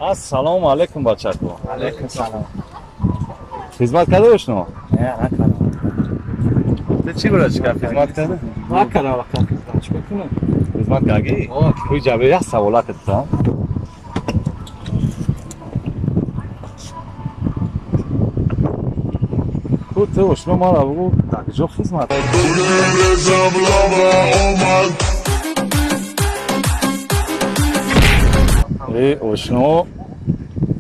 Ассалому алайкум бачако. Алайкум салом. Хизмат карда шумо? Не, накардам. Ту чӣ бирачка хизмат карда? Накардам вақт хизмат. Чӣ кунам? Хизмат кардӣ? Куй ҷабе як савола кардам. Ку ту ошно мара бугу дар куҷо хизмат? Э, ошно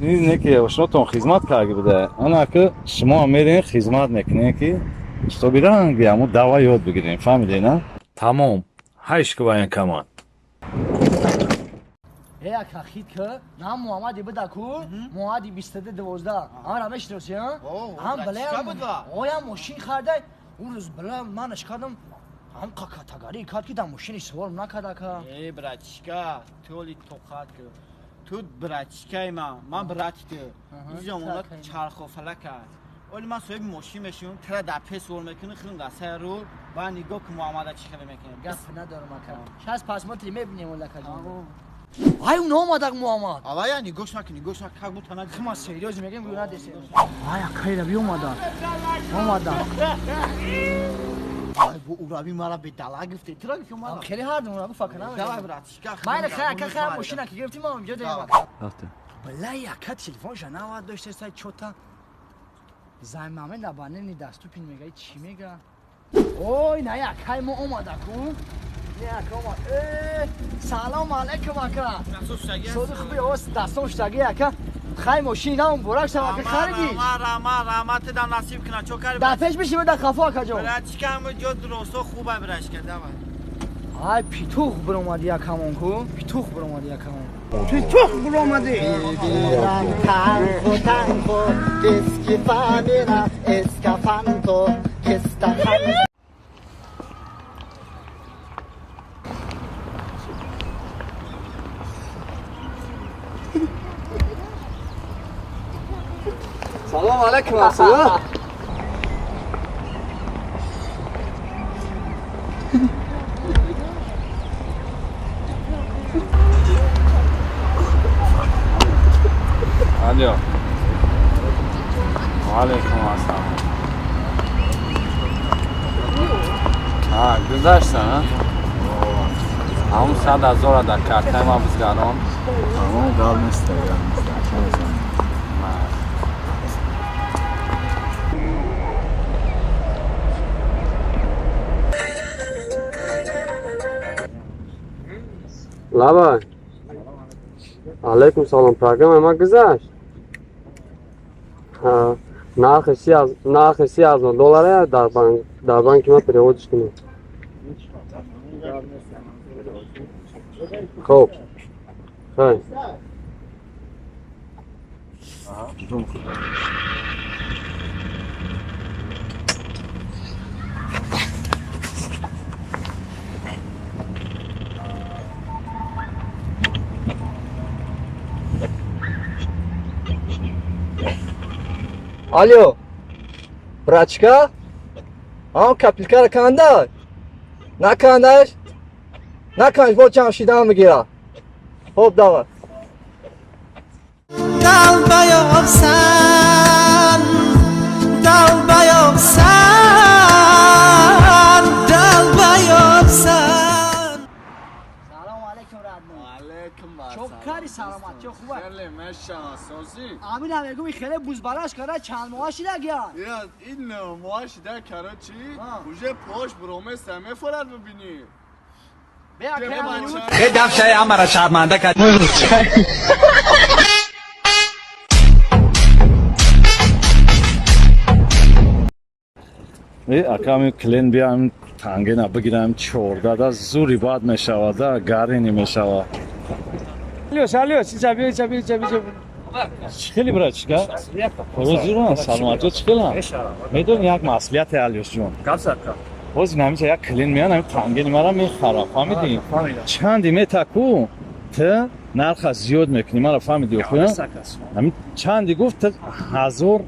не ки ошнотон хизмат карда буда. Ана ки шумо мерин хизмат мекунед ки чтобы ранги ҳамун дава ёд бигирем. Фаҳмидед, на? Тамом. Ҳайш ки военкомат. Э, ака хит ки, на Муҳаммади буда ку, Муҳаммади 22-12. Ҳамра мешиноси, ҳа? Ҳам бале. Оя мошин харда, он рӯз бала манаш кардам, ҳам катагарӣ кард ки дар мошини савор накард ака. Э, братишка, ту оли тоқат ки. Ту братишкаи ман, ман брати ту. Ин замона чарху фалак аст. Оли ман соҳиби мошин мешавам, тра дар пес савор мекунӣ, худам дар сари рул, баъд нигоҳ ки Муҳаммада чӣ хеле мекунад. Гап надорам ака. Шас посмотри мебинем ола каҷон. Ай он омадак Муҳаммад. Авая нигоҳ накун, нигоҳ накун, как будто нагуфт. Ма серьёз мегем, гӯ надесе. Ай акай раби омада. Омада. Ай бу ураби мара бедала гуфте. Тра гуфт мара. Хеле ҳардум ура гуфт факра. Давай братишка. Ман хай ака хай мошина ки гирифтим ма инҷо дем ака. Балай ака телефон жанава дошта сай чота. Займаме на банени даступин мега чӣ мега? Ой, на акай мо омада ку. Не ака омад. Э, салом алейкум ака. Соди хуби ос дастон штаги ака. Хай мошина он бурак шава ака хариди. Рама, рама, рама, дам насиб кунам. Чо кари? Дар пеш биши дар хафо ака ҷон. Братишка, мо ҷо дурусто хуба братишка, давай. Ай питух биромади якамон ку. Питух биромади якамон. Питух биромади. Танго, танго, дискифамира, эскафанто, кистахан. Салом алейкум Абсула. Алло. Ва алейкум ассалом. А, гузашта, а? Ҳамун 100 000 дар картаи ман бизгарон. Тамом, гап нест, гап нест. Лабай. Алейкум салом. Программа ма гузашт. Ҳа, нархи 30,000 доллар дар банки ма переводиш кунед. Хоб. Хай. Алло, братишка, ҳам капилкара канда? Накандаш? Накандаш, бо ҷамъ шидан мегира. Хоб, давай. Dalbayobsan, dalbayobsan, dalbayobsan. Салом алейкум радно. Алейкум Чо кари саломат, чо хуба? Хеле меша сози. Амина мегум хеле бузбараш кара чанд моҳ шидагия. Я ин моҳ шида короче, уже пош бромеса мефорад бибини. Э дафшаи амара шарманда кард. Э, аками клиент биям тангена бигирам 14 да зури бад мешавад, да гарини мешавад. Алёш, алёш, иҷа биё, иҷа биё, иҷа биё. Чӣ хеле братишка? Розирон, саломатӣ чӣ хелам? Медонӣ як маслиҳате Алёш ҷон. Гап зад ка. Боз ин як клиент меян, ҳамин тангени мара мехара, фаҳмидӣ? Чанди метаку ту нарха зиёд мекунӣ, мара фаҳмидӣ охӯя? Ҳамин чанди гуфт ту ҳазор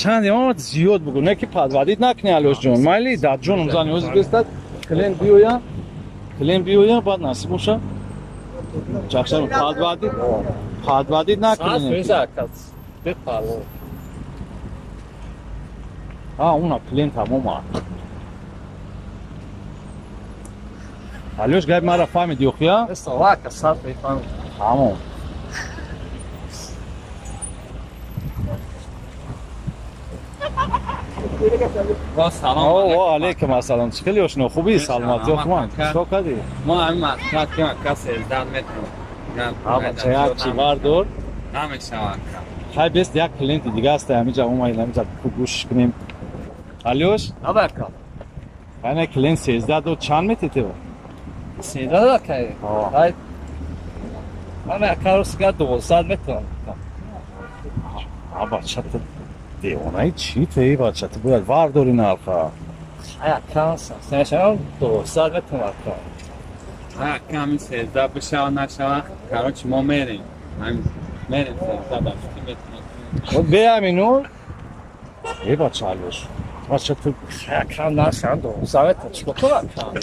чанди омад зиёд бугу, не ки подводить накунӣ Алёш ҷон. Майли дар ҷоном зани ҳозир бестад, клиент биёя, клиент биёя, баъд насиб боша. Чақшар подводить. Подводить накунем. Бепарво. А, уна клиент омад. Алёш, гап мара фаҳмиди, охия? Салака, сад мефаҳмам. Тамом. Салом. Ва алейкум ассалом. Чӣ хели ошно? Хубӣ? Саломатӣ охман. Чӣ кардӣ? Мо ҳамин маслиҳат ки ака 13 метр. Бача, як чӣ вардор. Намешавад. Хай, бест, як клиенти дига аст, ҳамиҷа омадем, ҳамиҷа гӯш кунем. Алёш? Аба ака. Ана клиент 13 дод, чанд метите? 13 ака. Хай. Ана ака рӯз 12 метавонам. А бача, ту девонаи чӣ ти, бача, ту бояд вардори нарха. Хай ака, сеншам 12 метавонам ака. Хай ака, ҳамин 13 бишава нашава, короче, мо мерем. Ҳамин мерем 13 ба фикр метавонем. Бе ҳамину. Э бача, Алёш. Бача, ту Ака, нашам 12 метр. Чӣ кор кунам ака?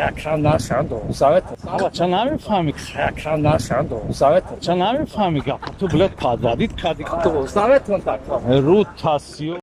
Ака, нашам 12 метр. Бача, намефаҳмӣ. Ака, нашам 12 метр. Бача, намефаҳмӣ гапа. Ту блядь подводить кардӣ. 12 метр ака. Рӯ тасиё.